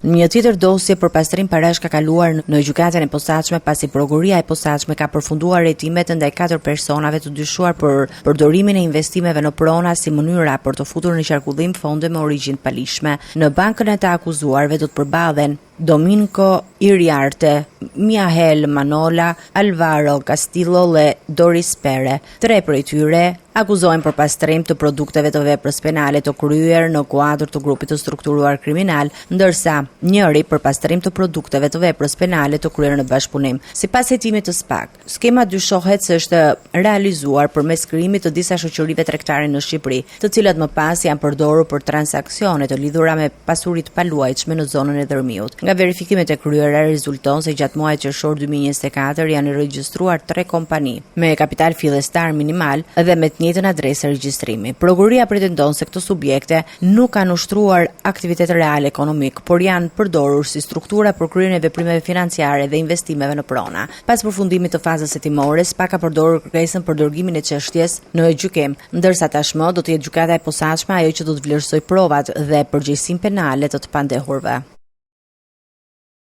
Një tjetër dosje për pastrim parash ka kaluar në Gjykatën e Posaçme pasi Prokuroria e Posaçme ka përfunduar hetimet ndaj katër personave të dyshuar për përdorimin e investimeve në prona si mënyra për të futur në qarkullim fonde me origjinë të paligjshme. Në bankën e të akuzuarve do të përballen Domingo Iriarte, Miahel Manola, Alvaro Castillo dhe Doris Pere. Tre prej tyre akuzohen për pastrim të produkteve të veprës penale të kryer në kuadër të grupit të strukturuar kriminal, ndërsa njëri për pastrim të produkteve të veprës penale të kryer në bashkëpunim. Sipas hetimit të SPAK, skema dyshohet se është realizuar përmes krijimit të disa shoqërive tregtare në Shqipëri, të cilat më pas janë përdorur për transaksione të lidhura me pasuri të paluajtshme në zonën e Dhërmiut. Nga verifikimet e kryera rezulton se gjatë muajit qershor 2024 janë regjistruar tre kompani me kapital fillestar minimal dhe me të njëjtën adresë regjistrimi. Prokuroria pretendon se këto subjekte nuk kanë ushtruar aktivitet real ekonomik, por janë përdorur si struktura për kryerjen e veprimeve financiare dhe investimeve në prona. Pas përfundimit të fazës hetimore, SPAK ka përdorur kërkesën për dërgimin e çështjes në gjykim, ndërsa tashmë do të jetë gjykata e posaçme ajo që do të vlerësojë provat dhe përgjegjësinë penale të të pandehurve.